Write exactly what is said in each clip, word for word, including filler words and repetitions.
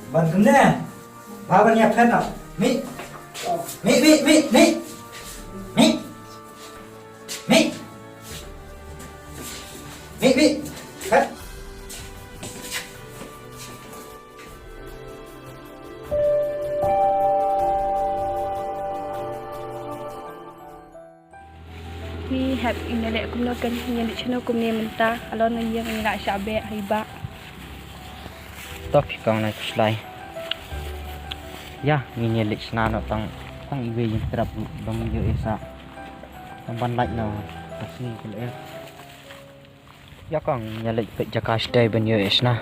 Ban kumne. Ba ban ïa phet na. Mi. Mi, mi, mi, mi. Mi. Mi, mi. Phet. Ngi hap ïa leh kumno kan ïa leh shano kumne mynta, halor ngi ïa ngi la shah beh haiba. To phi kong nai khuslai. Ïa ngi ïa leh shna no tang tang iwei ïa trap bang ïa esa. Tang ban lait no. Kasi kul eh. Ïa kong ïa leh pek jaka sdei ban ïa esa.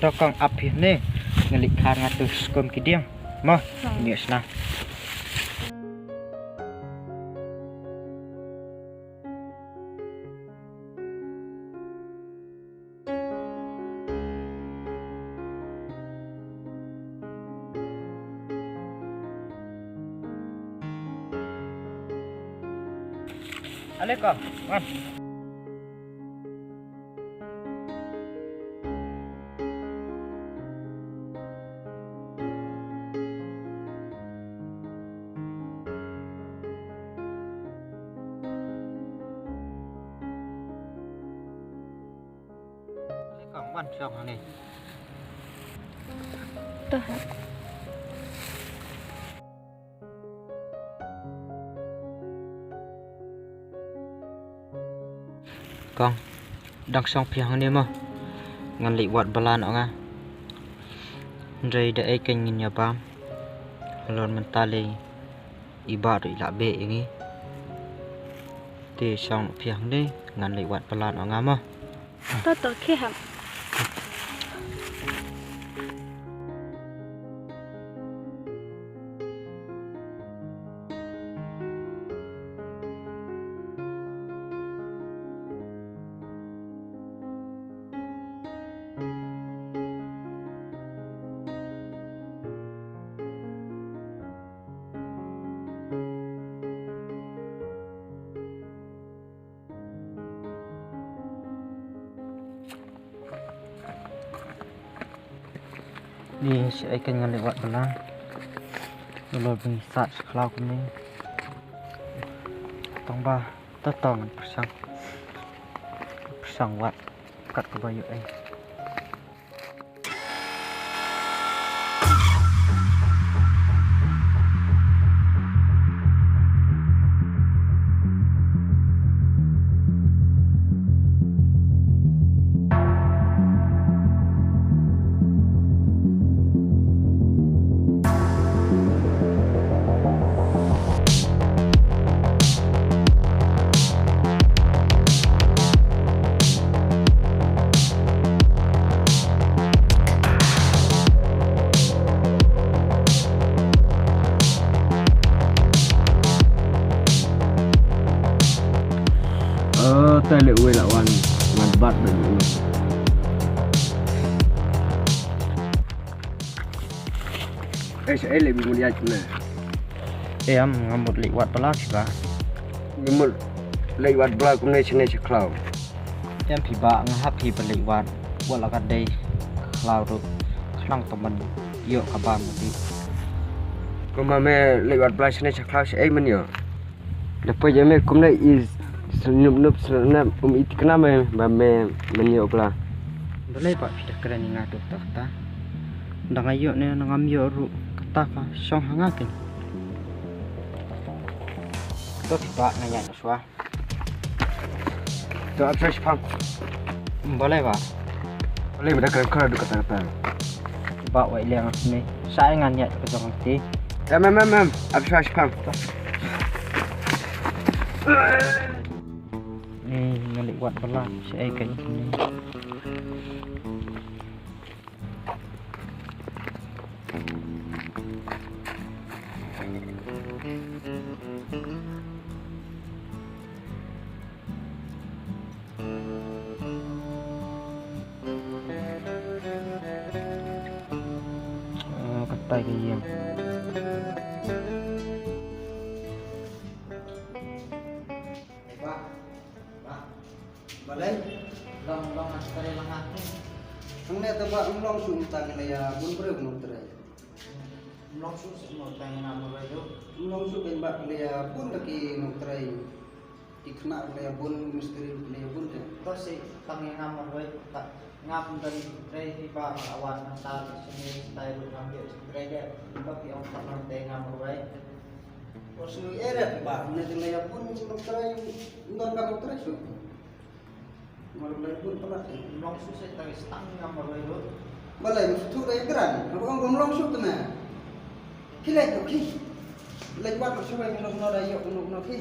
To kong ap hi ne, nga leit khar nga tu skum ki dieng. Mo, ni sna. Ale ko, wan. Kong wan shong hangne. Toh. Kong, dang shong phi hangne mo. Ngan leit wad balan ong nga. Hynrei da ei kein ngin ïa bam. Halor mynta lei i bah ruh i lah beh ïa ngi. Te shong phi hangne ngan leit wad balan ong nga mo. To to khie ham. Ni shi ai kan ngan leh wad balang. Ngan lor bing sat shi khlaw kumne. Tang ba ta tang persang. Persang wad kat ka ba yu ai. Eh, te leh uwei la wan, ngan bat ba leh uwei. Eh, sa eh leh bi mut ïaid kumne. Eh, am, ngam mut leh wad pala shi ba. Ngam mut leh wad pala kumne shane shi khlaw. Em phi ba nga hap phi ba leh wad. Wat la ka dei khlaw ruh khnang to man ïoh ka bam ka dih. Kumba me leh wad pala shane shi khlaw shi ei man ïoh. Da poi ïa me kumne i snup nup snup nup um i tikna me ba me men ïoh bla. Balei ba phi da kren ïa nga duk ta kata. Da nga ïoh ne na ngam ïoh ruh kata ka shong ha nga ken. To phi ba nga ïaid na shuwa. To ap shuwa shipang. Balei ba? Balei ba da kren kren duk kata kata. Ba wai liang ne. Sa ai ngan ïaid ka jong ti. Em em em em. Ap shuwa shipang. Ni ngan leh wad bala. Sa ai ka ni. Eh, ka Pai ka ïing. Ba, ba, balei? Long, long, ah, trei lang, ah. Hangne te ba, long shu tang ïa bun briew nongtrei. Long shu shu tang ïa nongtrei tu. Long shu ben ba, ïa bun laki nongtrei. Ki khynnah ki la ïa bun, mistri ki la ïa bun te. To shi tang ïa nga marwei, ta nga pynban trei hi ba nga wan nangta, shi ne shi tai ruh ngam ïoh shi trei de. Ba ki ong tang nang te nga marwei. Ko shu ïa re ba ne te la ïa bun nongtrei, don ka nongtrei shu. Marwei bun pala te. Long shu shi tang ïa shi tang ïa nga marwei ruh. Balei muthu da ïa kran, ba ong long shu te ne. Ki leit noh ki. Leit wat noh shu bai noh noh da ïoh noh noh ki.